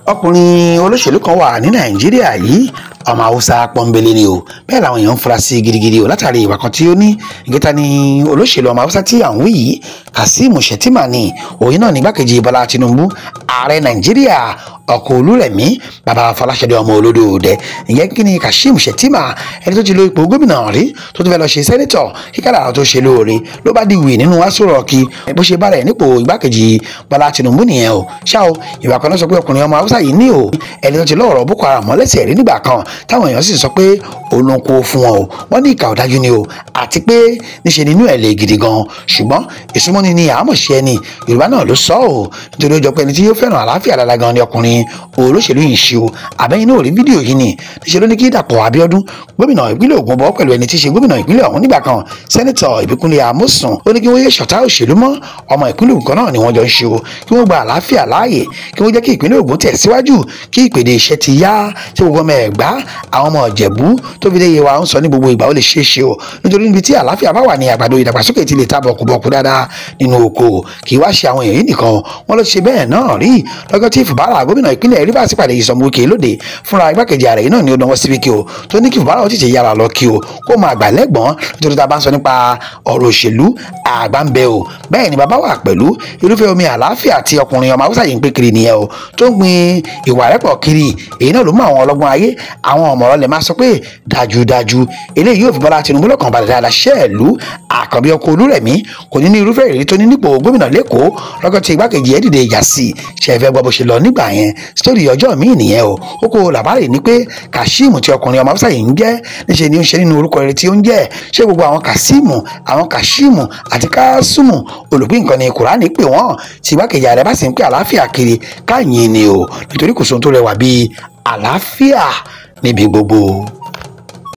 Ọkùnrin olóṣèlú kan wà ní Nàìjíríà yìí, ọmọ Haúsá pọ́nbélé ni o. Bẹ́ẹ̀ làwọn èèyàn ń fura sí gidigidi o látàrí ìwà kan tí ó ní. Ìgbéta ni olóṣèlú ọmọ Haúsá tí à ń wí yìí, Kashim Shettima ni. Òun náà ní igbákejì Bọ́lá Tinubu, ààrẹ Nàìjíríà, ọkọ Olúrẹ̀mí, bàbá Fọláṣadé ọmọ olódòdẹ. Ìyẹn kí ni Kashim Shettima, ẹni tó ti lo ipò gómìnà rí tó tún fẹ́ lọ ṣe sẹ́nítọ̀, kíkàrà tó ṣe lóore ló bá di wì nínú Aso Rock bó ṣe bára ẹ̀ nípò igbákejì Bọ́lá Tinubu nìyẹn o. Ṣá o, ìwà kan náà sọ pé ọkùnrin ọmọ Haúsá yìí ní o, ẹni tó ti lọ́ọ̀rọ̀ Boko Haram mọ́lẹ́sẹ̀ rí nígbà kan, táwọn èèyàn sì sọ pé òun ló ń kó fún wọn o. Wọ́n ní ìkà ọ̀dájú ni o, àti pé níṣe nínú ẹ̀ lè gidi gan. Ṣùgbọ́n ìsúnmọ́ni ni àmọ̀ṣe ẹni, Yorùbá náà ló sọ ọ́, nítorí ó jọ pé ẹni tí yóò fẹ́ràn àlàáfíà dáadáa gan ni ọkùnrin olóṣèlú yìí ṣe o. Àbẹ́yìn náà rí fídíò yìí ni, níṣe ló ní kí Dàpọ̀ Abíọ́dún, gómìnà ìpínlẹ̀ Ògùn, bọ́ pẹ̀lú ẹni tí í ṣe gómìnà ìpínlẹ̀ ọ̀hún nígbà kan, sẹ́nitọ̀ Ìbíkúnlé Amósùn. Ó ní kí wọ́n yé ṣọ̀tá òṣèlú mọ́, ọmọ ìpínlẹ̀ Ògùn kan náà ni wọ́n jọ ń ṣe o, kí wọ́n gba àlàáfíà láàyè, kí wọ́n jẹ́ kí ìpínlẹ̀ Ògùn tẹ̀síwájú, kí ìpèdè iṣẹ́ ti yá tí gbogbo ọmọ Ẹ̀gbá, àwọn ọmọ Ìjẹ̀bú tó fi dé Yewa ń sọ ní gbogbo ìgbà ó lè ṣeé ṣe o. Nítorí níbi tí àlàáfíà bá wà ní àgbàdo ìdàgbàsókè ti lè ta bọ̀kùbọ̀kù dáadáa nínú oko. Kì í wá ṣe àwọn èèyàn yìí nìkan, wọ́n ló ṣe bẹ́ẹ̀ náà rí lọ́gọ́ tí Fubara, gómìnà ìpínlẹ̀ Rivers, pàdé Nyesom Wike lóde fúnra igbákejì ààrẹ yìí náà ni ó náwó sí Wike o, tó ní kí Fubara ó tètè yára lọ kí o kó máa gbà lẹ́gbọ̀n, nítorí tá a bá ń sọ nípa ọ̀rọ̀ òṣèlú, àgbà ń bẹ o. Bẹ́ẹ̀ ni bàbá wà pẹ̀lú irúfẹ́ omi àlàáfíà tí ọkùnrin ọmọ Haúsá yìí ń pè kiri nìyẹn o, tó ń gbin ìwà rẹ́pọ̀ kiri. Èyí náà ló mú àwọn ọlọ́gbọ́n ayé, àwọn ọ̀mọ̀ràn lè máa sọ pé dájúdájú eléyìí yóò fi Bọ́lá Tinubu lọ́kàn balẹ̀ dáadáa. Ṣẹ́ẹ̀lú Àkànbí ọkọ Olúrẹ̀mí kò ní ní irúfẹ́ ìrírí tó ní nípò gómìnà l'Ékòó lọ́gọ́ tí igbákejì ẹ̀ dìde ìjà sí. Ṣe fẹ́ gbọ́ bó ṣe lọ nígbà yẹn? Sítórí ọjọ́ míì nìyẹn o. Ó kó làbárè ní pé Kashim tí ọkùnrin ọmọ Haúsá yìí ń jẹ́, níṣe ni ó ń ṣe nínú orúkọ rere tí ó ń jẹ́. Ṣé gbogbo àwọn Kashim, àwọn Kashim àti Kasumu olùpín nǹkan ni Kùránì pè wọ́n, tí igbákejì ààrẹ bá sì ń pè àlàáfíà kiri káyìn ni o, nítorí kò sóhun tó rẹwà bíi àlàáfíà níbi gbogbo.